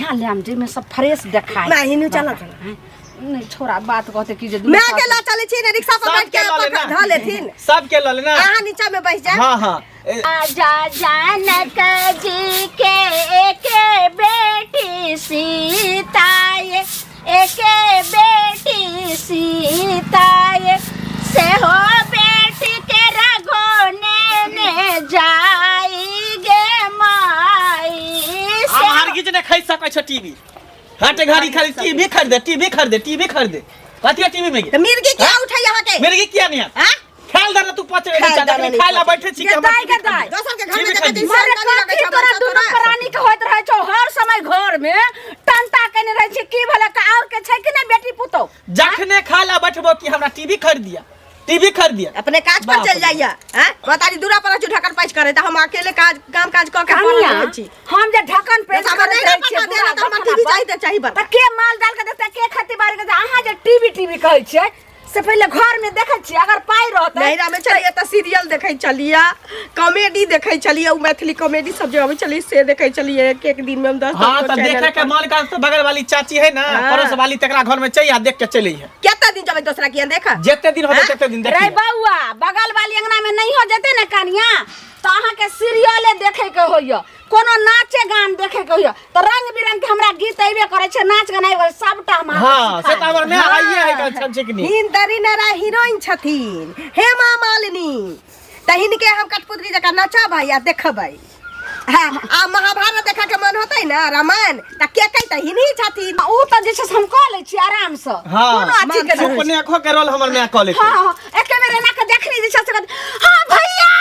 बढ़िया लेम जाहिमे सब फ्रेश देखाय। माय हिनू चलऽ चलऽ। नहि छोड़ा, बात कहते कि जे दुनू माय के साथ- लऽ चलै छी ने, रिक्शा पर बैठ सबके के लऽ ले ना। धऽ लेथिन। सबके लऽ ले ना। अहाँ नीचा में बैठ जाए। हाँ हाँ राजा जनक जी के एके बेटी सीता ये, एके बेटी सीता ये, से हो बेटी के रघो ने ने जाई गे माई। हम से हरगिज नहि खरीद सकै छो टीवी। हटे घड़ी खाली टीवी खरीदे, टीवी खरीदे, टीवी खरीदे। कथी है टीवी में? तऽ मिर्गी क्या उठै अहाँ के? मिर्गी किया नहीं है? हाँ? खायल दर तू पचे खायल नहीं दर चाहता नहीं खाय ला पचे। बैठे छी कि गे हमरा दाइ, टीवी गे दाइ। खरीद। दोसर के घर में टीवी देखै छी खरीद। मरे से लगै कथी छै तोरा बच्चा दुनू तोरा। प्राणी के होइत रहै छौ हर समय घर में टंटा केने रहै छी? की भेलै का और के छै कि नहि बेटी पुतोह? जखने खाय ला बैठबो कि हमरा टीवी खरीद दिया, टीवी खरीद दिया। अपने काज पर बाप चल रे। जाइए। हैं बतारी दूरा पर रहै छी, ढकन पाइच करे तऽ हम अकेले काज काम काज कऽ के पड़ल कनिया, रहै छी। हम जे ढकन पेट हमरा करैत नहि रहै छियै पता देना दूरा तऽ हमरा बखरा टीवी पर, चाही तऽ चाही बड़का। तऽ के माल जाल के देखतै, के खेती बाड़ी के देखतै? अहाँ जे टीवी टीवी कहै छियै से पहिले घर में देखै छियै, अगर पाइ रहतै। नैहरा में छलियै तऽ सीरियल देखै छलियै, कॉमेडी देखै छलियै, ओ मैथिली कॉमेडी सब जे अबै छलै से देखै छलियै। एक एक दिन में हम 10 हाँ 10 तऽ देखे के मन कर तऽ बगल वाली चाची है ना, हाँ। पड़ोस वाली, तकरा घर में चल आ देख के चले है। कते दिन जेबै दोसरा किया देख? जते दिन होते तते दिन रे देखिए। बौआ, बगल वाली अंगना में नहीं हो जेतै ने कनिया तऽ अहाँके सीरियले देखै के होइए, कोनो नाचे गान देखे के होइए तऽ रंग बिरंग के हमरा गीत अयबे करै छै, नाच गान अयबे करै छै, सबटा हम अहाँके हाँ से सिखा तऽ हमर देब। माय आइए है कल छल छिकनी। हिन्दरी नरा हीरोइन छथिन हेमा मालिनी, तऽ हिनके हम कठपुतली जकाँ नचबै आ देखबै। हाँ, आ महाभारत देखा के मन होतै ने, रामायण, तऽ के कहै तऽ हिनही छथिन। ओ तऽ जे छै से हम कऽ लै छी आरामसँ। हाँ कोनो अथी के नहि। सुपने खो के रोल हमर माय कऽ लेतै। हाँ हाँ, एके बेर एना के देखनी जे छै से कहत, हाँ भैया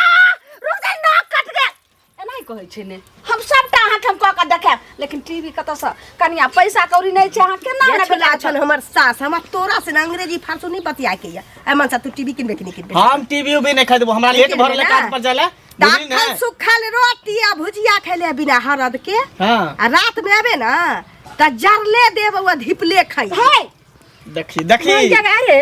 रुक जा, नाक कट गेल, एनाही कहै छै ने। हम सबटा अहाँके हम कऽ के देखायब, लेकिन टीवी कतऽसँ कनिया? पैसा कौड़ी नहि छै, अहाँ केना ये हमरा छोला बेटा छन हमर सास, हमरा तोरा से ने अंग्रेजी फारसू नहीं बतिया के या। ए मनसा, तू टीवी किनबे कि नहीं किनबे? हम टीवी उवी नहीं खरीदबो, हमरा लेट भरल ना? काज पर जाला बुझली ने। तखन सुखल रोटी आ भुजिया खैले बिना हरद के। हाँ। आ रात में आबे ना त जरले देब आ धिपले खाई। है देखी देखी। मन जगह अरे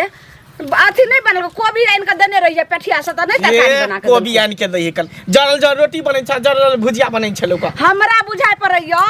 अथी नहीं बनल, कोबी आनि के देने रहिए पेठिया से तऽ नहीं तरकारी ये बना के कोबी देलकै। आनि के दही कल जरल जरल रोटी बनै छै, जरल जरल भुजिया बनै छै लोक। हमरा बुझाइ पड़ैया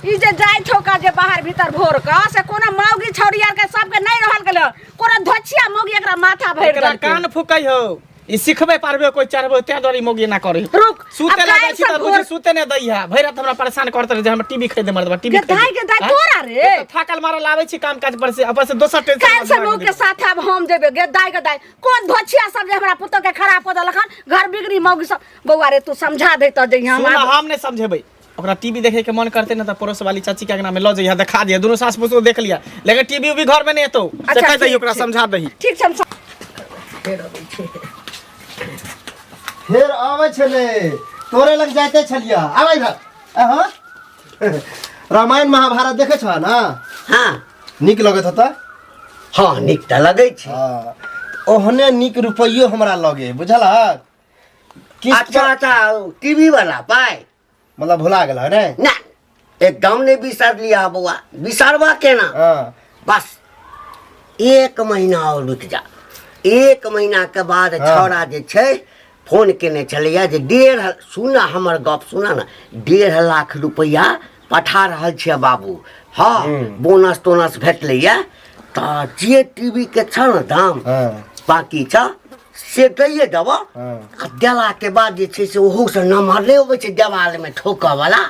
ई जे जाइ छौ का जे बाहर भीतर भोर के से कोनो मौगी छौड़ी आर के सबके नहीं रहल गेल, कोनो धोछिया मौगी एकरा माथा भरि एकरा देलकै। कान फुकै हो, ई सिखबे पारबे कोई चढ़बे तें दुआरे ई मौगी एना करे। रुक, सुते आब ला जाइ काल्हि छी से तऽ भोर- बुझी सुते नहि दै है, भरि रात हमरा परेशान करते रहे जे हमरा टीवी खरीदे मरदबा, टीवी गे दाइ, गे दाइ, तोरा रे? थाकल मारल आबै छी काम काज पर से, ऊपर से दोसर टेंशन। काल्हि से मौग के साथ आब हम जेबे। गे दाइ, गे दाइ, कोन धोछिया सब जे हमरा पुतोह के खराब कऽ देलक हन, घर बिगड़ी मौगी सब। बौआ रे, तू समझा दे तऽ जइहे हम सुन, आब- हम नहि समझेबै ओकरा। टीवी देखे के मन करते ना तऽ पड़ोस वाली चाची के अंगना में लऽ जइहा, देखा दिया, दुनू सास पुतोह देख लिया, लेकिन टीवी उवी घर में नहीं एतौ से अच्छा, कहि दही ठीक ओकरा छै। समझा दही। ठीक छै, हम फेर आबै छलै, तोरे लग जाइते छलियै। आबै इधर। अहाँ रामायण महाभारत देखै छह ने? हाँ। नीक लगैत होतै? हाँ, नीक तऽ लगै छै। हाँ, ओहने नीक रुपैयो हमरा लगे, बुझलहक? किस्त अच्छा अच्छा, टीवी वाला पाइ? मतलब भुला गेल है ने? ना, एकदम नहीं बिसरलिया बौआ, बिसरबा केना? हाँ। बस एक महीना और रुक जा, एक महीना के बाद। हाँ। छौड़ा जे छै फोन केने छलैया जे 1.5, सुन हमर गप सुन ने, 1.5 लाख रुपैआ पठा रहल छियै बाबू। हाँ, बोनस तोनस भेटलैया तऽ जे टीवी के छ ने दाम हाँ। बाकी छ से दैए देबऽ। हाँ। आ देलाके बाद जे छै से ओहूसँ नम्हर नहि अबै छै देवालमे ठोकऽ वाला?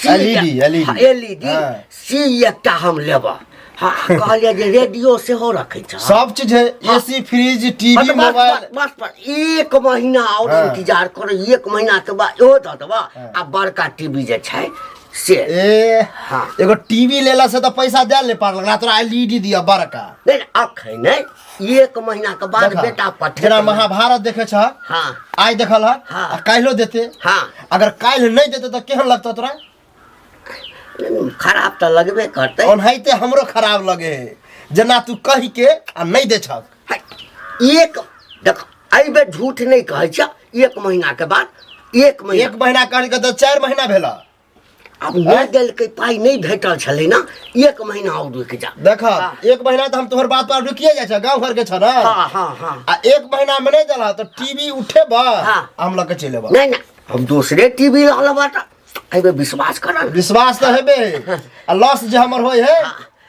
LED, LED। LED. हाँ। से एकटा हम लेबऽ। हाँ, कहलियै जे रेडियो सेहो रखै छ? सब चीज है, एसी, फ्रिज, टीवी, बस, बस, मोबाइल। बस बस, एक महीना और हाँ। इंतजार करो, एक महीना के बाद इहो दऽ देबऽ आ बड़का टीवी जे छै से। ए हाँ। एगो टीवी लेला से तऽ पैसा दे ले पारलक ना, तोरा एलईडी दिया बड़का। नहि नहि, अखन नहि, एक महीना के बाद। देखा, बेटा पठेतै। जेना महाभारत देखे छ? हाँ। आइ देखल हन? हाँ। आ काल्हिो देते? हाँ। अगर काल्हि नहि देते तऽ केहन लगतौ तोरा? खराब तऽ लगबे करतै। ओनाहिते हमरो खराब लगे है, जेना तू कहि के आ नहि दे छक। है, एक देख, एहि बेर झूठ नहि कहै छियह, एक महीना के बाद, एक महीना। एक महीना कहि के तऽ 4 महीना भेल। आब नहि देलकै, पाइ नहि भेटल छलै ने, एक महीना और रुकि जा। देख, एक महीना तऽ हम तोहर बात पर रुकिए जाइ छ, गाँव घर के छ ने। हाँ हाँ हाँ आ एक महीना में नहीं देला तो टीवी उठेबा? हाँ। हम लऽ के चलि एबा। नहि नहि, हम दोसरे टीवी लऽ लेबऽ तऽ एहिबेर विश्वास कर ने। विश्वास तऽ हेबे आ लॉस जे हमर होय है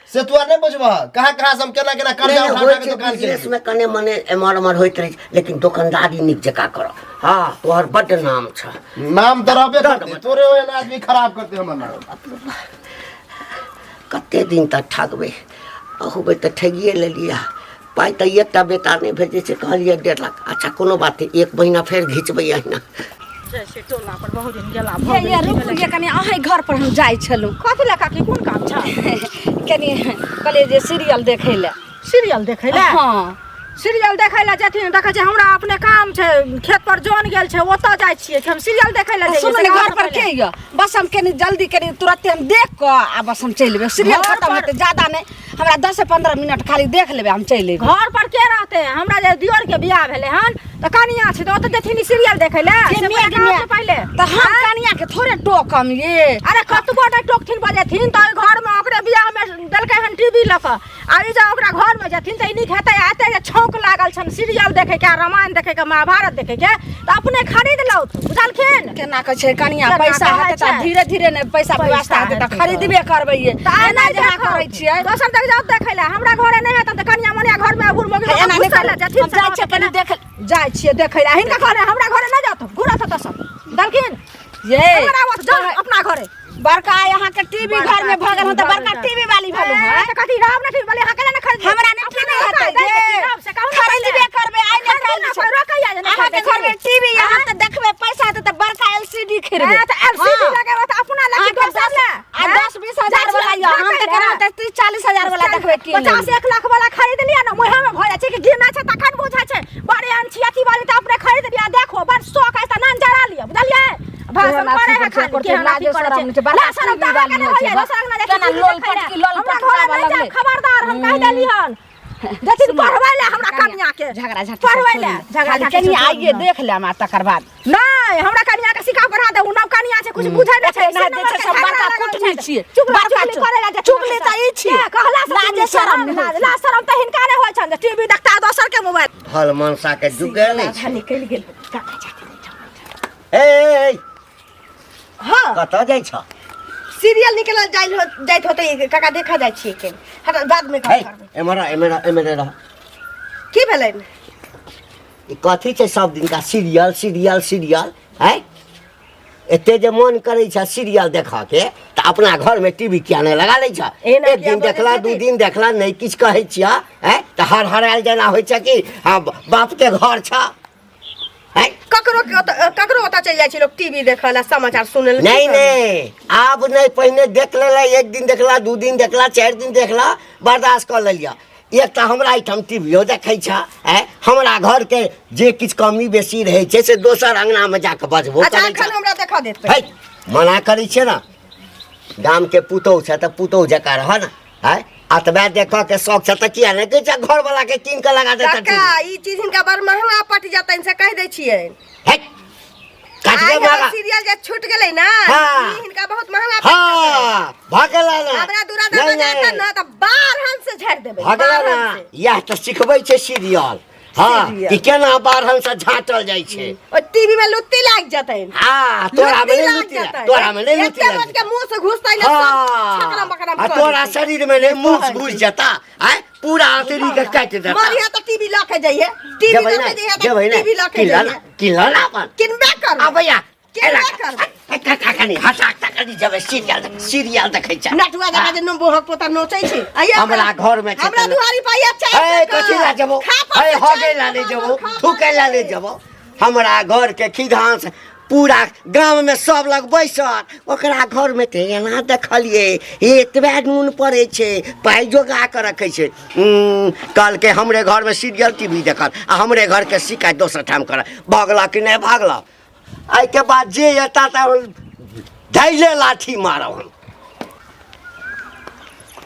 से तू आर नहि बुझबह कहाँ कहाँ से हम केना केना कर्जा नहि, उठा होइ उठा के छै दुकान बिजनेस केलियै में कने मने एम्हर ओम्हर होइत रहै छै लेकिन दोकानदारी नीक जकाँ कर हँ तोहर बड्ड नाम छ नाम तऽ रहबे दऽ करतै देबै। तोरे ओहन आदमी खराब करतै हमर नाम कते दिन तक ठगबै अहूबे तऽ ठगिए लेलियै पाइ तऽ एकटा बेटा नहि भेजै छै कहलियै 1.5 लाख। अच्छा कोनो बात नहि, एक महीना फेर घिचबै अहिना। जाइ छियै टोला पर, बहुत दिन गेला ये भऽ ये गेलै। रुकू ये कनि, अहीं घर पर हम जाइ छलहुँ। कथी लए काकी, कोन काम छै? कनि कहलियै जे सीरियल देखै लए। सीरियल देखै लए? हँ। सीरियल देखै लए जेथिन? देखै छै हमरा अपने काम छै, खेत पर जन गेल छै, ओतऽ जाइ छियै कि हम सीरियल देखै लए जइयै? सुनू से ने, घर कहू पर पहिले। के यऽ? बस हम कनि जल्दी कनि तुरत्ते हम देख कऽ आ बस हम चलि एबै। सीरियल घर खतम पर- हेतै, ज्यादा नहि, हमरा 10 से 15 मिनट खाली देख लेबै, हम चलि एबै। घर पर के रहतै? हमरा जे दियोर के बियाह भेलै हन तऽ कनिया छै, तऽ ओतऽ जेथिन ई सीरियल देखै लए? के से मेघ पहिले कहू मे तऽ पहिले। तऽ हम कनिया के थोड़े टोकम ये। अरे कतबो नहि टोकथिन बजेथिन तऽ ओहि घर मे ओकरे बियाह मे देलकै हन टीवी लऽ कऽ, आ ई जे ओकरा घर मे जेथिन तऽ ई नीक हेतै? एते जे छौंक लागल छनि सीरियल देखै के आ रामायण देखै के, महाभारत देखै के, तऽ अपने खरीद लौथ, बुझलखिन? केना कहै छै कनिया, केना पैसा कहै हेतै तऽ छै? धीरे धीरे ने पैसा पैसा व्यवस्था हेतै तऽ हेतै। खरीदबे करबै ये। तऽ आइ एना नहि जे अहाँ देखब। करै छियै। दोसर जगह जाउ देखै लए, हमरा घरे नहि हेतै तऽ कनिया मनिया घर मे बूढ़ मौगी हे, एना नहि घुसै लए करू। जेथिन। हम जाइ छियै कनि देख। जाइ छियै देखै लए हिनका घरे, हमरा घरे नहि जाउ, घुरत ओतऽ सब दलखिन। ये हमरा आवत जाउ अपना घरे। बड़का अहाँके टीवी घर में भऽ गेल हन तऽ बड़का टीवी वाली भेलहुँ ए, हँ। तऽ कथी रहब ने टीवी वाली, अहाँ केना ने खरीद? हमरा नहि टीवी हेतै ये, खरीदबे करबै आइ ने काल्हि छै। रोकैया जे नहि अहाँके खरीदै घर में छी। टीवी अहाँ तऽ देखबै, पैसा हेतै तऽ बड़का एलसीडी खरीदबै। ए, तऽ एलसीडी हँ। लगेबै तऽ अपना लगी, अहाँके दोसर 10 लए। आ 10-20 हजार वाला यऽ, हम तऽ केना तऽ 30-40 हजार वाला देखबै की। 50 1 लाख वाला खरीद लिअ ने, मुँहे में भऽ जाइ छै कि गिरना छै, तखन बुझै छै। बड़े अन छी अथी वाली, तऽ अपने खरीद लिअ, देखो बड़ शौक अछि तऽ नान जरा लिअ, बुझलियै? भाषण करे है खाली, केहन अथी करै छै। ला शरम तऽ अहाँके नहि होइए, दोसर अंगना जाइ छी केना टीवी लोल देखै लए। पटकी लोल हमरा पटकाबऽ घरे नहि लगलै। जायब, खबरदार, हम कहि देली हन। जथिन पढ़बै लए हमरा कनिया के। झगड़ा झाँटी पढ़बै लए झगड़ा खाली झाँटी कनि से छोड़ू आइए ने। देख लेम आ तकर बाद। नहि, हमरा कनिया के सिखा पढ़ा दे, उ नव कनिया छै, कुछ बुझै नहि छै। एते नहि दै छै, सब बड़का कुटनी छियै। चुगला बड़का चुगली करे ला जेथिन। चुगली तऽ ई छियै। के कहला से लाजे चुगली शरम छै, नहि होइ छै। लाज शरम तऽ हिनका नहि होइ छनि जे टीवी देखता दोसर के मोबाइल। भल मनसा के जुगे नहि छै। निकलि गेल। ए, ए, ए, हाँ। कतऽ जाइ छ? सीरियल निकलल जाइत जाइत होतै काका, देखा जाइ छियै के हट, बाद में गप हे करबै। एम्हर आ, एम्हर आ, एम्हर रह। की भेलै? ई कथी छै सब दिनका सीरियल सीरियल सीरियल? है एते जे मन करै छै सीरियल देखऽ के तऽ अपना घरमे टीवी किया नहि लगा लै छ? एना एक किया दिन बजै देखला, 2 छथिन? दिन देखला, नहि किछु कहै छियै हैं तऽ हर हरायल जेना होइ छै कि हँ बापके घर छ हैं। ककरो के ककरो ओतऽ चलि जाइ छै लोक टीवी देखऽ लए, समाचार सुनै लए? नहि। की करबै? नहि, आब नहि। पहिने देख लेला, एक दिन देखला, 2 दिन देखला, 4 दिन देखला, बर्दाश्त कऽ लेलियै। एक तऽ हमरा एहिठाम टीवियो देखै छ आँय, हमरा घरके जे किछु कमी बेसी रहै छै से दोसर अङ्गनामे जाकऽ बजबो अच्छा करै एखन छै। हमरा देखऽ देत? है मना करै छियै ने, गामके पुतोहु छै तऽ पुतोहु जकाँ रह ने। आँय, अतबे देखऽके शौक छै तऽ किया नहि कहै छै घरवलाके कीन कऽ लगा देता काका, टीवी? ई चीज हिनका बड़ महंगा पटि जेतनि, से कहि दै छियनि। है काटि आइ दे हमर महंगा। सीरियल जे छूट गेलै ना, हाँ। ई हिनका बहुत महंगा पड़ि जेतनि। हाँ, भऽ गेलै ने। हमरा दूरा नहि, दरवाजा नहि। एतऽ ने तऽ बारहन से झाड़ि देबै। भऽ गेलै ने। बारहन से। इएह तऽ सिखबै छै सीरियल, हाँ। सीरियल। कि केना बारहन से झाँटल जाइ छै। ओ टीवी में लुत्ती लागि जेतनि। हाँ, तोरा में नहीं लुत्ती लुत्ती लागि जेतनि। तोरा में नहीं लुत्ती एते लागि मोट के मुंह से घुसतै ने, सब हाँ छकरम बकरम आ कऽ तोरा देतै। शरीर में नहीं मूस घुस जाता आय, पूरा आंतरी के काटि देता। मरिया तऽ टीवी लऽ के जइहे, टीवी जेबै लऽ ना के जइहे तऽ जेबै ना। टीवी लऽ के किनला जइहे। ना, किनला ना अपन। किनबे करबै। अबैया। किनबे करबै। कनी हटा कनी, जेबै सीरियल सीरियल देखै छै। नटुआ जकाँ जे नोबोहक पोता नोचै छै। आइये हमरा घर में छै हमरा तऽ- दुआरी पर आइये चारि ए चक्कर। कथी ला जेबो? खा पर ए से हगे चारि ला नहीं चक्कर, जेबो, खा पर थूके ला से। नहीं जेबो। हमरा घर के खिधांस पूरा गाम में सब लग बैसल, ओकरा घर में तऽ एना देखलियै, एतबे नून पड़ै छै, पाइ जोगा कऽ रखै छै। कहलकै हमरे घर में सीरियल टीवी देखल आ हमरे घर के शिकायत दोसर ठाम कर। भगला कि नहि भगला? एहिके बाद जे एता तऽ धैले लाठी मारब हम।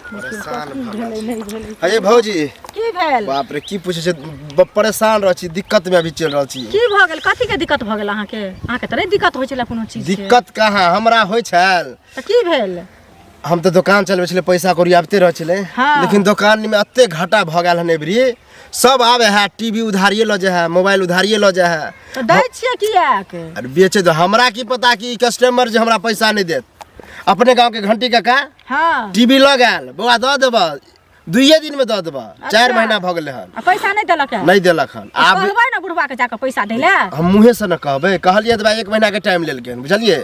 परेशान भऽ गेल छी। अरे भौजी। की भेल? बाप रे, की पूछे छै, परेशान रह छी, दिक्कत में अभी चलि रहल छी। की भऽ गेल? कथी के दिक्कत भऽ गेल अहाँके? अहाँके तऽ नहि दिक्कत होइ छलै कोनो चीज के। दिक्कत कहाँ हमरा होइ छल। तऽ की भेल? हम तऽ दोकान चलबै छलै, पैसा कौड़ी आबिते रहै छलै। हाँ। लेकिन दोकान में एते घाटा भऽ गेल हन एबरी, सब आबै है टीवी उधारिये लऽ जाइ है, मोबाइल उधारिये लऽ जाइ है। तऽ दै छियै किएक? अरे बेचे दो, हमरा की पता कि कस्टमर जे हमरा पैसा नहीं देत। अपने गांव के घंटी काका हाँ टीवी लऽ गेल, बौआ दऽ देबऽ, दुइये दिन में दऽ देबऽ, 4 महीना भऽ गेलै हन। आ पैसा नहि देलक है? नहीं देलक हन। आब कहबै ने बुढ़वा के जाकऽ पैसा दै लए? हम मुँहे से न कहबै, कहलियै तऽ भाइ 1 महीना के टाइम लेलकै हन, बुझलियै?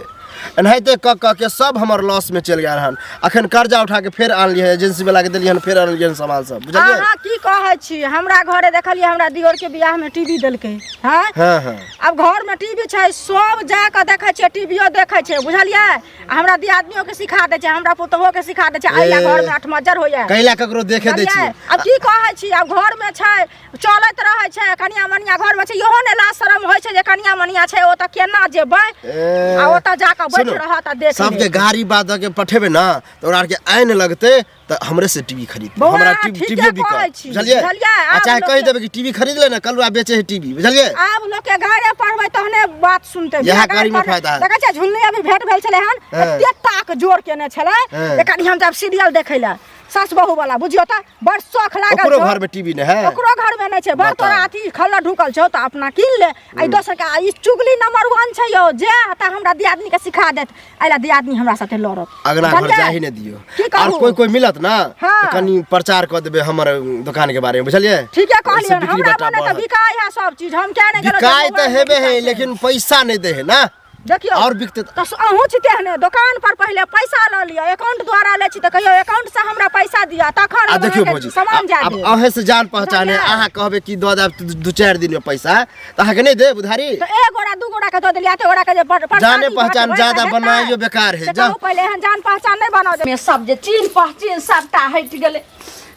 एनाहिते कऽ कऽ के सब हमर लॉस में चलि गेल हन। अखन कर्जा उठा के फेर आनलियै, एजेंसी वाला के देलियै हन, फेर आनलियै हन सामान सब, बुझलियै? अहाँ की कहै छी, हमरा घरे देखलियै हमरा दियोर के बियाह में टीवी देलकै। हाँ हाँ हाँ। आब घर में टीवी छै, सब जाकऽ देखै छै, टीवीओ देखै छै, बुझलियै? आ हमरा दियादनियो के सिखा दै छै, हमरा पुतोहो के सिखा दै छै, अइला ए। घर में अठमज्जर होइया। कैला ककरो देखे दै बुझलियै? छियै? आब की कहै छी, आब घर में छै, चलैत रहै छै, कनिया मनिया घर में छै, इहो ने लाज शरम होइ छै जे कनिया मनिया छै, ओतऽ केना जेबै? ए। आ ओतऽ जाकऽ बैठ सुनू, रहत आ देख सबके लेत। गाड़ी बात दऽ के पठेबै ना तऽ ओकरा आरके आनि लगतै तऽ हमरे से टीवी खरीद, बौआ, हमरा अहाँ टीवी ठीके टीवी बिकत, कहै छी, बुझलियै? बुझलियै? आ आब चाहे लोक कहि के- देबै कि टीवी खरीद ले ना, कलुआ बेचे है टीवी, बुझलियै? आब लोक के गाड़े पढ़बै तहने बात सुनतै। इएह बिना गाड़ी में पढ़ने- फायदा है। देखै छियै, झुन्नी अभी भेंट भेल छलै हन, हाँ। एते ताक जोर केने छलै, हाँ। जे कनि हम जब सीरियल देखै लए सास बहू वाला, बुझियौ तऽ बड़ शौख लागल ओकरो छौ। घर में टीवी नहि है? ओकरो घर में नहि छै। बड़ बताउ। तोरा अथी खल्ला ढुकल छौ तऽ अपना कीन ले। आ ई दोसर के आ ई चुगली नंबर 1 छै यौ, जे तऽ हमरा दियादनी के सिखा देत, एहि दियादनी हमरा साथे लड़त। अगना घर बुझलियै? जाही नहि दियौ। की आर कहू? कोई कोई मिलत ना हाँ। तऽ कनि प्रचार कऽ देबै हमर दुकान के बारे में, बुझलियै? ठीके ओहिसँ कहलियै, बिक्री हमरा बट्टा मने तऽ बढ़त। बिकाय है सब चीज, हम किया नहि गेलहुँ जे बिकाय तऽ मोबाइल हेबे है, बिकाय छै। लेकिन पैसा नहि दै है ना। देखियौ और बिकते तऽ अहूँ छी तेहने, दोकान पर पहिले पैसा लऽ लिअ, अकाउंट द्वारा लै छी तऽ कहियौ अकाउंट से हमरा पैसा दिअ, तखन आ हम देखियौ अहाँके भौजी, सामान जा आब देब। अहें से जान पहचान है, बुझलियै? अहाँ कहबै कि दऽ देब 2-4 दिन में पैसा, तऽ अहाँके नहि देब उधारी? तऽ एक गोरा 2 गोरा के दऽ देलियै, एते गोरा के जे परसादी जाने पहचान भेटबै ज्यादा तऽ हेतै। बनाइयो बेकार है, से जा। कहू पहिले एहन जान पहचान नहि बनाउ जे में सब जे चीन पहचीन सबटा हटि गेलै।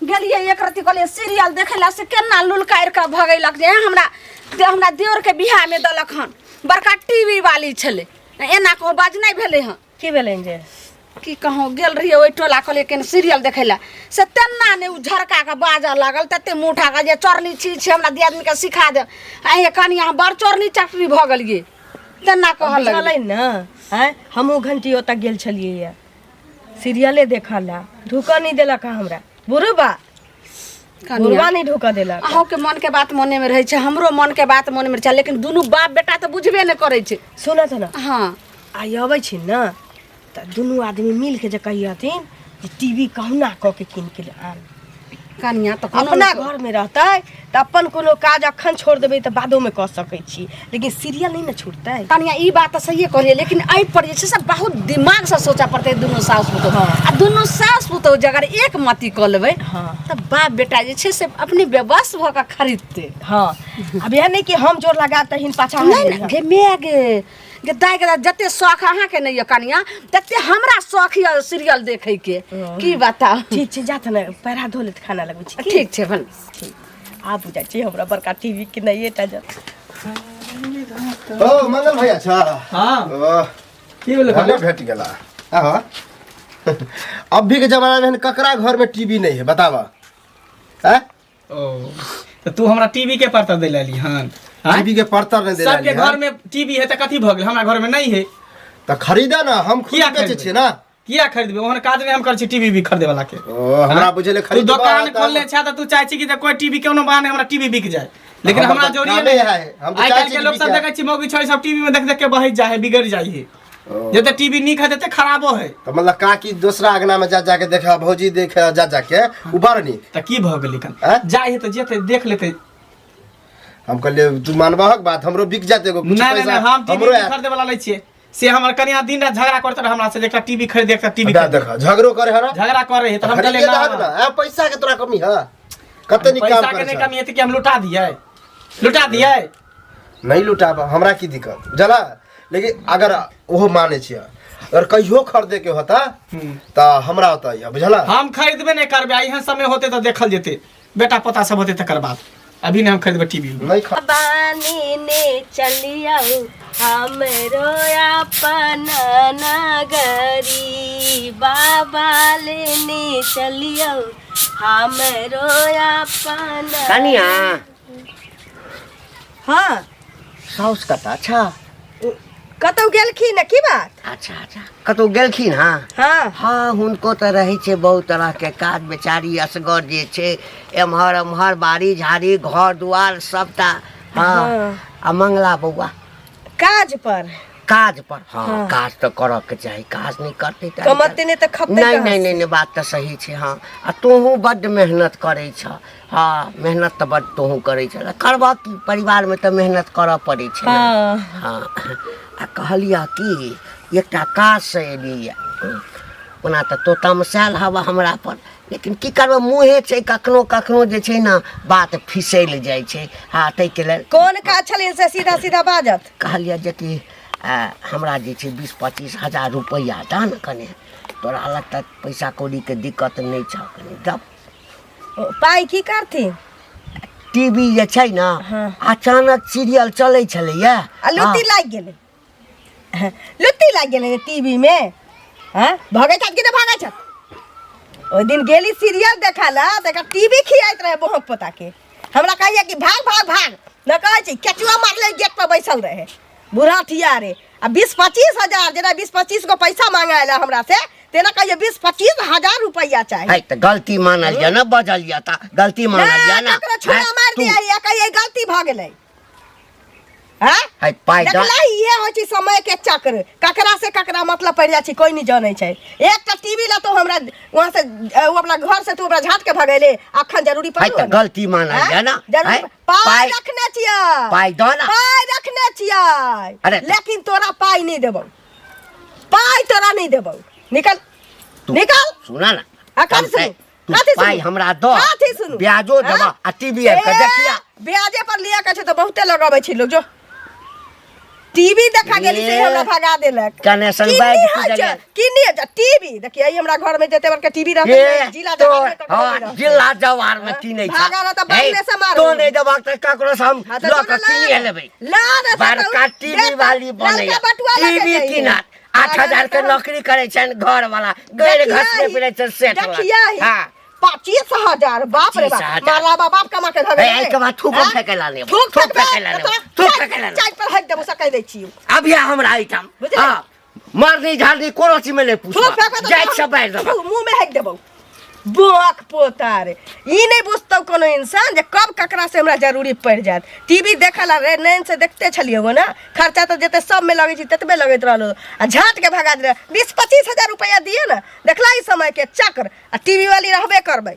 गेलियै एक रत्ती कहलियै सीरियल देखै लए, से केना लुलकारि कऽ भगेलक जे हमरा दियोर के बियाह में देलक हन, बड़का टीवी वाली छलै, एना कहूँ बजनाइ भेलै हन। की भेलनि जे? की कहूँ, गेल रहियै ओहि टोला, कहलियै कनि सीरियल देखै लए, से तेना ने ओ झरका कऽ बाजऽ लागल, तते मुँह उठा कऽ जे चोरनी छी छी, हमरा दियादनीके सिखा देब। आँय कनिया, अहाँ बड़ चोरनी चटनी भऽ गेलियै, तेना कहऽ लगलै। बुझलै ने? आँय, हमहूँ घंटी ओतऽ गेल छलियै सीरियले देखऽ लए, ढुकऽ नहि देलक हमरा बुढ़बा, बुढ़बा नहि ढुकऽ देलक। अहूँके मनके बात मनेमे रहै छै, हमरो मनके बात मनमे रहै छै, लेकिन दुनू बाप बेटा तऽ बुझबे नहि करै छै। सुनऽ तऽ ने। हाँ। आइ अबै छी ने तऽ दुनू आदमी मिलके जे कहियथिन जे टीवी कहुना कऽ के कीन के आन। कनिया तऽ कोनो अपना नहि- घरमे रहतै तऽ अपन कोनो काज अखन छोड़ देबै तऽ बादोमे कऽ सकै छी, लेकिन सीरियल नहि ने छूटतै। कनिया ई बात तऽ सहिए कहलियै, लेकिन एहि पर जे छै से बहुत दिमागसँ सोचऽ पड़तै दुनू सासु पुतोहु। हाँ। आ दुनू सासु पुतोहु जे अगर एक मती कऽ लेबै हाँ। तऽ बाप बेटा जे छै से अपने व्यवस्थ भऽ कऽ खरीदतै। हाँ, आब एहन नहि कि हम जोर लगा तऽ हिन पाछा नहि हटि नहि, जइहऽ। गे माय गे, गे दाइ गे, जते शौख अहाँके नहि यऽ कनिया, तते हमरा शौख यऽ सीरियल देखैके, की बताउ। ठीक छै, जा तऽ ने पैर हाथ धो लेत, खाना लगबै छी। ठीक छै भन। ठीक, आब बुझाइ छै हमरा बड़का टीवी के नहीं टा जत। ओ मंगल भैया छा? हाँ। ओ, की भेलै? भने भेट गेला। हाँ, अभी के जमाना में ककरा घर में टीवी नहीं है बतावा? हैं? ओ तऽ तू हमरा टीवी के परतर दै लेली हन? आँय? टीवी के परतर नहीं दे सबके घर में टीवी है तऽ कथी भऽ गेल, हमरा घर में नहीं है। तऽ खरीदा ना, हम खुद किया बेचै खरीदबै? छियै ना। किया खरीदबै? ओहन काज नहि हम करै छी टीवी भी खरीदे वाला के। ओ हमरा बुझेले तू खरीदबा दोकान तऽ खोलने छे तऽ तू चाहै छी कि जे कोई टीवी कोनो बहाने हमरा टीवी बिक जाए, लेकिन हमर हमरा तऽ जरूरी कामे नहीं है, हम तऽ आइ चाहै काल्हि छी के कि लोक सब बिकाय। देखै छी मौगी छोरी सब टीवी में देख देख के बहै जाइ है, बिगड़ जाइ है। ओ। जते टीवी नीक है तते खराबो है। तऽ मतलब काकी दोसरा अंगना में जा जा के देखे, भौजी देखे जा जा के, उ बड़ नीक। तऽ की भऽ गेलै कन? आँय? जाइ है तऽ जेतै, देख लेतै। हम कहलियै तू मानबहक बात, हमरो बिक जाते एगो कुछ नहीं नहीं पैसा, नहीं, हम टीवी हमरो आयत। खरीदे वाला नहीं छियै। से हमर कनिया दिन रात झगड़ा करते रहे हमरा से, एकटा टीवी खरीद, एकटा टीवी दा खरीद। देखा, झगड़ो करे है ना? झगड़ा करे है तऽ हम खरीद कहलियै के दहक ना। ना, आ, पैसा के तोरा कमी है? कते नीक काम पैसा के करे नहीं छह। कमी है तऽ कि हम लुटा दियै? लुटा दियै? नहीं लुटाब, हमरा की दिक्कत बुझला? लेकिन अगर ओहो माने छियै, अगर कहियो खरीदे के होता तऽ हमरा होता यऽ, बुझला? हम खरीदबे नहीं करबै, आ एहन समय होते तऽ देखल जेतै, बेटा पोता सब होते तकर बाद, अभी नहीं हम खरीदबै टीवी। नहीं ख- बानी ने चलियौ हमरो अपन नगरी, बाबा लेने चलियौ हमरो अपन। कनिया। हाँ। साउस कतऽ छा? कतौ गेलखिन की बात? अच्छा अच्छा, कतौ गेलखिन? हँ हँ हँ, हुनको तऽ रहै छै बहुत तरहके काज, बेचारी असगर जे छै, एम्हर एम्हर बाड़ी झाड़ी घर दुआर सबटा। हँ, आ मंगला बौआ? काज पर। काज पर, हँ। काज तऽ करऽ के चाही, काज नहि करतै तऽ कमतै नहि तऽ खपतै नहि। कहाँ नहि से? नहि नहि, बात तऽ सही छै। हँ, आ तोहूँ बड्ड मेहनत करै छह। हँ, मेहनत तऽ बड्ड तोहूँ करै छह। करबह की, परिवारमे तऽ मेहनत करऽ पड़ै छै ने। हँ। हँ, आ कहलियह कि एकटा काजसँ एलियै। ओना तऽ तो तमसायल हवा हमरा पर, लेकिन की करबै, मुँहे छै, कखनो कखनो जे छै ने बात फिसैल जाइ छै। हँ, ताहिके लेल। कोन काज छलै से सीधा सीधा बाजत। कहलियै जे कि हमरा जे छै 20-25 हजार रुपैआ दऽ ने कने, तोरा लग तऽ पैसा कौड़ीके दिक्कत नहि छह, कनि दऽ। पाइ की करथिन? टीवी जे छै ने, अचानक सीरियल चलै छलैया। आ लुत्ती लागि गेलै, लुत्ती लागि गेलै टीवी मे। हँ, भगै छथि कि नहि भगै छथि? ओहि दिन गेली सीरियल देखै लए तऽ एकर टीवी खियाइत रहे बोहक पोता के। हमरा कहैया कि भाग भाग भाग न, कहै छै केचुआ मारले गेट पर बैसल रहे बूढ़ा ठिया रे। आ 20-25 हजार, जेना 20-25 गो पैसा मांगे आयल हमरा से, तेना कहिए 20-25 हजार रुपया चाही। है तऽ गलती मानल या ने, बजल या तऽ गलती मानल या ने। ककरो छुरा हैं? मारि दिया या कहिए गलती भऽ गेलै। हाँ है पाइ दऽ। देखला, इहे होइ छै समय के चक्र, ककरा से ककरा मतलब पड़ि जाइ छै कोई नहीं जानै छै। एकटा टीवी ला तो हमरा वहाँ से ओ अपना घर से तू हमरा झाट के भगेले, अखन जरूरी है पड़ल तऽ गलती मानल या ने। जरूरी है? पाइ पाइ रखने छियै। पाइ दऽ ने। पाइ रखने छियै। अरे लेकिन तोरा पाइ नहीं देबौ, पाइ तोरा नहीं देबौ, निकल निकल। सुना ना। आ, कथी कम से सुनू? तू कथी पाइ सुनू? हमरा दऽ, कथी सुनू? ब्याजो देबऽ हाँ? आ टीवी आबि कऽ ए, देखिया। ब्याजे पर लिया के छै तऽ बहुते लगाबै छै लोग। जो टीवी देखा गेली से ए, हमरा भगा देलक। कनेक्शन किन्नी बैग होइ छै, पूजलियै। किन्नी होइ छै, टीवी देखिए, ई हमरा घर में जते बड़का टीवी रहतै ए, ने, जिला तो जवार में ककरो हाँ, नहि रहतै। जिला जवार में किनै छ। भागा रहत तऽ हे, बांगले से मारू। तो नहीं देबक तऽ ककरो से हम हाँ, तऽ लऽ जो कऽ ना किनिए लेबै। ला ना से बड़का तऽ टीवी देख, वाली लड़का बनैया बटुआ लऽ के टीवी जाइए। किनत, 8,000 के नौकरी करै छनि घर वाला, गैर घसने फिरै छै सेठ वाला। देखिया ही, हाँ 25,000, बाप रे बाप। 25,000। मारा बाप कमा के धरे। ए, एहिके बाद थूको फेकै ला लेब। थूक थूक फेकबै, फेकै ला तऽ लेब। तोरा थूक फेकै ला लेब। चारि पर हटि देबो से कहि दै छियौ। अभी हमरा एहिठाम बुझलियै? हाँ, मरनी झाड़नी कोनो चीज में नहीं थूक पूछबा, फेकबै तऽ जाइत से बाहर देबा। थू, मुँह में हटि देबौ। बोक पोता रे, ई नहि बुझतौ कोनो इंसान जे कब ककरा से हमरा जरूरी पड़ि जायत। टीवी देखऽ ला रे, नैन से देखते छलियै हो ने, खर्चा तऽ जते सबमे लगै छै ततबे लगैत रहलो, आ झाँट के भगा देले। 20-25 हजार रुपया दिए ने। देखला ई समय के चक्र, आ टीवी वाली रहबे करबै।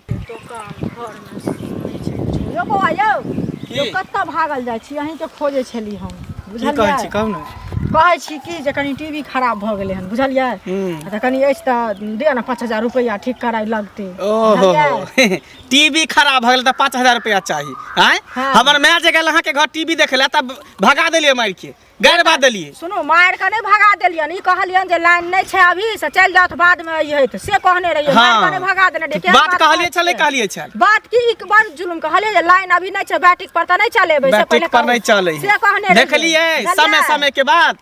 यौ बौआ यौ। की? यौ, कतऽ भागल जाइ छी? अहीँके खोजै छली हम। की कहै छी? बुझलियै? कहू ने। कहै छी कि जे कनि टीवी खराब भऽ गेलै हन, बुझलियै? तऽ कनि अछि तऽ दिअ ने 5,000 रुपैआ, ठीक कराइ लगतै। ओहो। बुझलियै? टीवी खराब भऽ गेल तऽ 5,000 रुपया चाही? आँय? हाँ। हमर माय जे गेल अहाँके घर टीवी देखै लए तब भगा देलियै, मारि के गारि बात देलियै। सुनू, मारि कऽ नहि भगा देलियनि, ई कहलियनि जे लाइन नहि छै अभी से चलि जाउ, बादमे अइहे, तऽ से कहने रहियै। मारि कऽ नहि भगा देने रहियै। केहन बात कहलियै कहै छलै? छियै? कहलियै छल। बात की, ई बड़ जुलुम, कहलियै जे लाइन अभी नहि छै, बैट्रिक पर तऽ नहि चलेबै से बैट्रिक पहिले पर कहू। नहि चलै से कहने रहियै। देखलियै? बुझलियै? समय समय के बाद।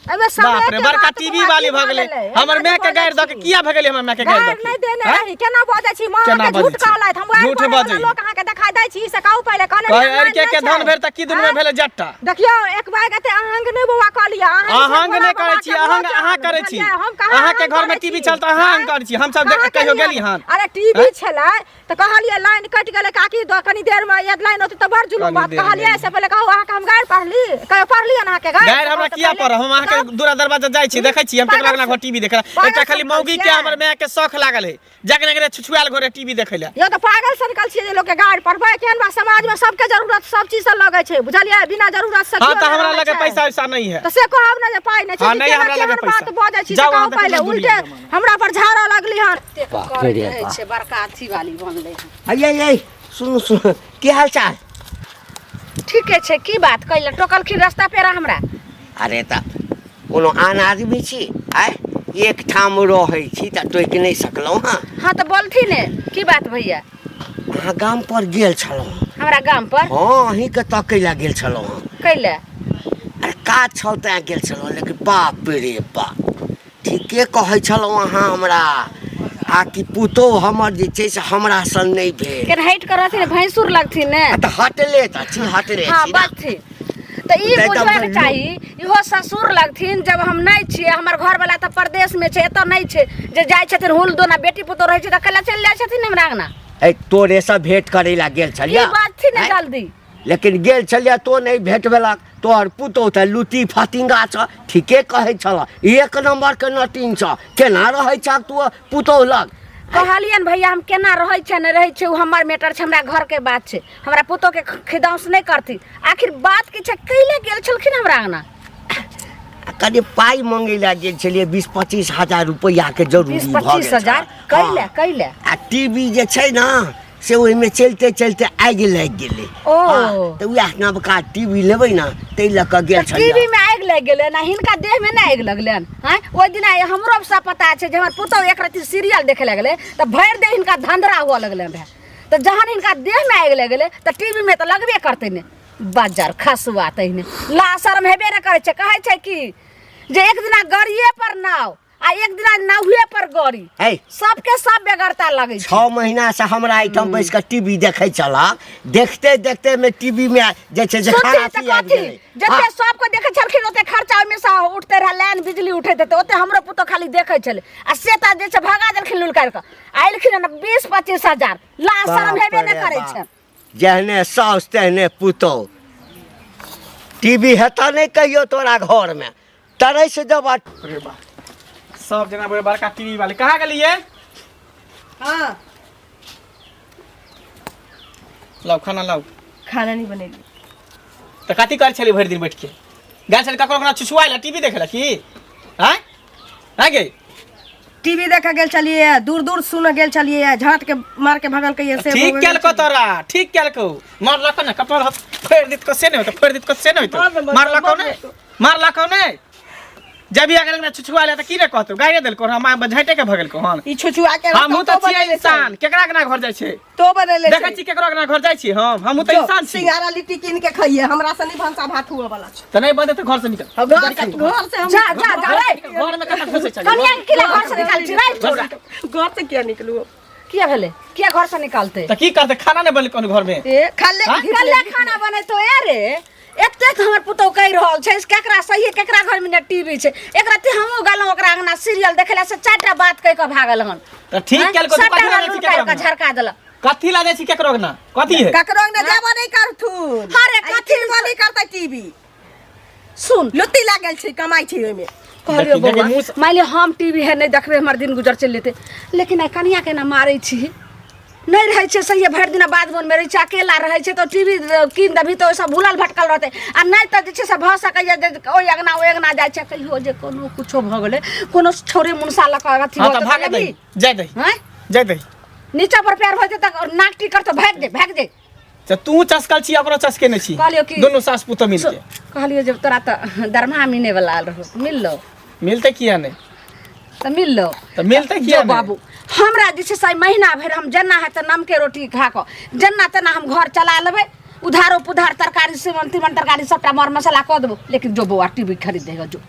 एहिमे समय बाप रे, के बड़का बात टीवी बौआ, वाली की भऽ गेलै। गेलै? हमर एना माय के जे गारि दऽ के बजै छी। किया भगेलै हमर माय के गारि गारि दऽ के? नहि देने आँय? रही। केना बजै छी माँ? केना अहाँके बजै झूठ छी? कहलथि, हम गारि झूठ पढ़ै वला बजै। लोक अहाँके देखाइ दै छी से कहू पहिले। कहने कहै रहियै, अरि के लाइन के नहि धन छै। भेल तऽ की दुनू आँय? भेलै जट्टा। देखियौ, एक बैग एते अहंग नहि बौआ कऽ लिअ। अहाँ अहंग नहि करै छी, अहंग अहाँ करै छी। अहाँके घर में टीवी चल तऽ अहाँ अहंग करै छी। हम सब कहियो गेली हन? अरे टीवी आँय? छलै तऽ कहलियै लाइन कटि गेलै काकी, दो कनी देर में यदि लाइन होतै तऽ बड़ जुलुम कनी बात देर में। कहलियै से पहिले कहू, अहाँके हम गारि पढ़ली? कहियो पढ़ली हन अहाँके गारि? गारि हमरा किया पड़ल? हम अहाँके दूरा दरवाजा जाइ छी, देखै छी हम केकरा अंगना घर टीवी देखै? पागल एकटा खाली सन मौगी के छियै। हमर माय के शौख लागल है, जगने गने छुछुआल घरे टीवी देखै लए। यौ, तऽ पागल सनकल छियै जे लोकके गारि पढ़बै? केहन बात? समाजमे सबके जरूरत सब चीज से लगै छै, बुझलियै? बिना जरूरत से हाँ केओ तऽ नहि हमरा रहै लगे छै। पैसा वैसा नहीं है। तऽ से कहब ने जे पाइ नहि छै। हाँ, कि नहि केना हमरा लगे केहन बात पैसा। बजै छी से जाउ कहू अहाँ देखू पहिले। मजदूरी उल्टे जमाना। हमरा पर झाड़ऽ लगली हन। बाप करैत रे रहै बाप। छै, बड़का अथी वाली बनलै हन। अये ये, सुनू सुनू, की हाल चाल? ठीके छै। की बात कैले टोकलखिन रास्ता पेरा हमरा? अरे तऽ कोनो आन आदमी छी? आय एक ठाम रहै छी तऽ टोकि नहि सकलहुँ। हँ। हाँ तऽ बोलथिन ने, की बात भैया? अहाँ गाम पर गेल छलहुँ? हमरा गाम पर? हँ, अहीँके तकै लए गेल छलहुँ हँ। कैले? अरे काज छल तैँ गेल छलहुँ, लेकिन बाप रे बाप, ठीके कहै छलहुँ अहाँ हमरा, आ कि पुतोहु हमर जे छै से हमरा सन नहि भेल। केना हटि कऽ रहथिन, भैंसुर लगथिन ने। आ तऽ हटले तऽ छी, हटले हाँ छी ने। बजथिन तऽ ई तऽ बुझबाक एकदम चाही, इहो ससुर लगथिन, जब हम नहि छियै, हमर घरवाला तऽ परदेश में छै, एतऽ नहि छै जे जाइ छथिन हुल दोना, बेटी पुतोह रहै छै तऽ कला चलि जाइ छथिन हमरा अंगना। ए तोरे से भेंट करे ला गेल छलिया। की बाजथिन ने आँय? जल्दी। लेकिन गेल छलिया तो नहीं भेंट भेलक। तोहर पुतोह तऽ लुटी फतिंगा छ, ठीके कहै छल, एक नंबर के नटीन छ। केना रहै छ तू पुतोह लग? कहलियन भैया हम केना रहै छै नहि रहै छै ओ हमर मैटर छै, हमरा घर के बात छै, हमरा पुतोह के खिदौस नहि करथिन। आखिर बात की छै, कैले गेल छलखिन हमरा अंगना? कनि पाइ मंगै लए गेल छलियै, 20-25 हजार रुपैआ के जरूरी बीस भऽ गेल पच्चीस हजार? छल। कैले? हँ। कैले? आ टीवी जे छै ने से ओहिमे चलते चलते आगि लागि गेलै। ओ। हँ, तऽ उएह नवका टीवी लेबै ने ताहि लऽ कऽ गेल छलियै। टीवी में आगि लागि गेलै ने, हिनका देह में नहि आगि लगलनि? आँय, ओहि दिना हमरो सब पता छै जे हमर पुतोह एक रत्ती सीरियल देखे लगलै तऽ भरि देह हिनका धंधरा हुअ लगलनि रहए। तऽ जहन हिनका देह में आगि लागि गेलै तऽ टीवी में तऽ लगबे करतै ने। बजर खसुआ तहिने ला शरम हेबे ने करै छै। कहै छै कि जे एक दिना गड़िए पर नाव आ एक दिना नाहुए पर गड़ी, है। सबके सब बेगरता लगै छै। 6 महीना से हमरा एहिठाम बैस कऽ टीवी देखै छलक, देखते देखते में टीवी में जे छै से सुनथिन खराबी तऽ आबि कथी गेलै। जते हँ। सबके देखै छलखिन ओते खर्चा ओहिमे से उठते रहै, लाइन बिजली उठैत हेतै ओते। हमरो पुतोह खाली देखै छलै आ से तऽ जे छै भगा देलखिन लुलकारि कऽ। आ एलखिन हन 20-25 हजार ला, शरम हेबे नहि बाप रे करै बाप। छै। जेहने साउस तेहने पुतोह। टीवी हेतऽ नहि कहियो तोरा घरमे, तरस जब। अरे बा, सब जना बड़े बड़का टीवी वाले कहाँ गेलिए? हाँ। लाओ खाना लाओ। खाना नहीं बनेली। तऽ कथी करै छली भरि दिन बैठ के? गेल छली ककरो अंगना छुछुआइ ला, टीवी देखे ला की? आँय आँय गे? टीवी देखे गेल छलिए, दूर दूर सुन गेल छलिए, झाट के मार के भगल के से। ठीक केलको तोरा, ठीक केलको। मारलको ने कपार हाथ फोड़ि देत से नहि होतो, फोड़ि देत से नहि होतो। मारलको ने, मारलको ने। जब भी अगर छुछुआ ले तऽ की रे कहतो? गाड़िए देलको, हम झाँटे के भगलको हन। ई छुछुआ के हमहूँ तऽ छियै इंसान, केकरा अंगना घर जाइ छै? तो बनेले। देखै छी केकरो अंगना घर जाइ छी हम? हमहूँ तऽ इंसान छी। सिंघाड़ा लिट्टी कीन के खाइए, हमरा से नहीं भनसा भात हुए वाला छै। तऽ नहि बनतै तऽ घर से निकल। घर से, घर से हम जा जा जा रे। घर में कतऽ घुसै छली? कनिया के किला घर से निकाल छी रे छोरा? घर से किया निकलू? किया भेलै? किया घर से निकालते? तऽ की करतै? खाना नहि बनलै कोनो घर में? ए खा ले। हाँ? कल्ले खाना बनेतो ए रे? एतेक हमर पुतोह कहि रहल छै केकरा सही, केकरा घर में टीवी छै। एक राति हमहूँ गेलहुँ ओकरा अंगना सीरियल देखे ला, से चारिटा बात कहि कऽ भागल हन। तऽ ठीक आँय? केलको। तू सबटा कथी ला जाइ छी लुल केकरो काटि कऽ अंगना? झरका देलक। कथी ला जाइ छी केकरो अंगना? कथी है? ककरो अंगना जाबो नहीं करथुन। अरे, कथी? किनबो नहीं करतै टीवी। सुन। लुत्ती लागल छै, कमाइ छै ओहिमे। कहलियो देखी, देखी, बौआ, मुँह से- मानि लिअ हम टीवी है नहि देखबै, हमर दिन गुजर चलि जेतै, लेकिन आइ कनिया केना मारै छी? नहि रहै छै सही, भरि दिना बाध बोनमे रहै छै, अकेला रहै छै, तऽ टीवी कीन देबही तऽ ओहिसँ भूलल भटकल रहतै। आ नहि तऽ जे छै से भऽ सकैए जे ओहि अङ्गना ओहि अङ्गना जाइ छै। कहियो जे कोनो कुछो भऽ गेलै, कोनो छौड़े मुनसा लऽ कऽ अथी हाँ भऽ तऽ जेतै, भागे लेबही? दही, जाय दही। आँय? जाय दही। नीचा पर पैर भऽ जेतै तऽ नाक टीकर तऽ भागि दे, भागि दे। तऽ तू चसकल छी, ओकरो चसके नहि छी। कहलियौ कि- दुनू सास पुतोह मिल के। कहलियौ जे तोरा तऽ दरमाहा मिले वाला आयल रहौ, मिललो? मिलतै किया नहि? तऽ मिललो? तऽ मिलतै किया जो नहि? बाबू, हमरा जे छै से महीना भरि हम जेना है तऽ नमके रोटी खा कऽ जेना तेना हम घर चला लेबै। उधारो पुधार तरकारी सेवन तीमन तरकारी सबटा मर मसाला कऽ देबो, लेकिन जो बौआ, टीवी खरीद देगा जो।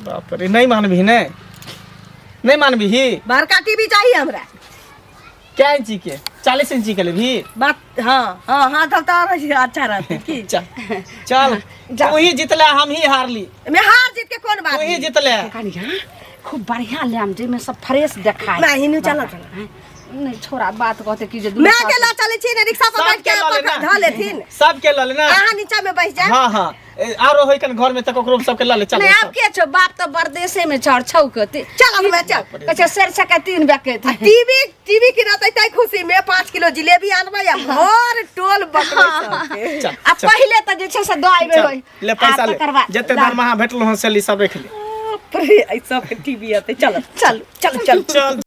बाप रे, नहि मानबही? नहि नहि मानबही? बड़का टीवी चाहिए हमरा। कै इंची के? 40 इंची के लेबही? बात हाँ हाँ हाँ, तब तो अच्छा रहते की। चल चल, तू ही जितले, हम ही हारली। मैं हार जीत के कौन बात? तू ही जितले। कनिया, खूब बढ़िया लेम जाहिमे सब फ्रेश देखाय। नहीं, नहीं, चलो, चलो। नहि छोरा, बात कहते कि जे मैं अकेला चले छी ने, रिक्शा पर बैठ सबके के लऽ लेना। धऽ लेथिन। सबके लऽ लेना। अहाँ नीचा में बैठ जाए। हाँ हाँ, आरो होय कन घर में तऽ ककरो सबके लऽ ले, चल। नहि, आब के छौ? बाप तऽ परदेसे में छौ, छौ के चल हमे चल। कहै छै शेर सके तीन बैके। टीवी, टीवी किनतै तै खुशी में 5 किलो जिलेबी आनबै आ भर टोल बटबै सबके। चल। आ चल। पहिले तऽ जे छै से दऽ अयबै चल, होय। ले पैसा आ ले। तकर बाद जते दरमाहा भेटलो हन से ली, सब रख ले। बाप रे, ऐ सबके टीवी अतै। चल चल चल चल। चल।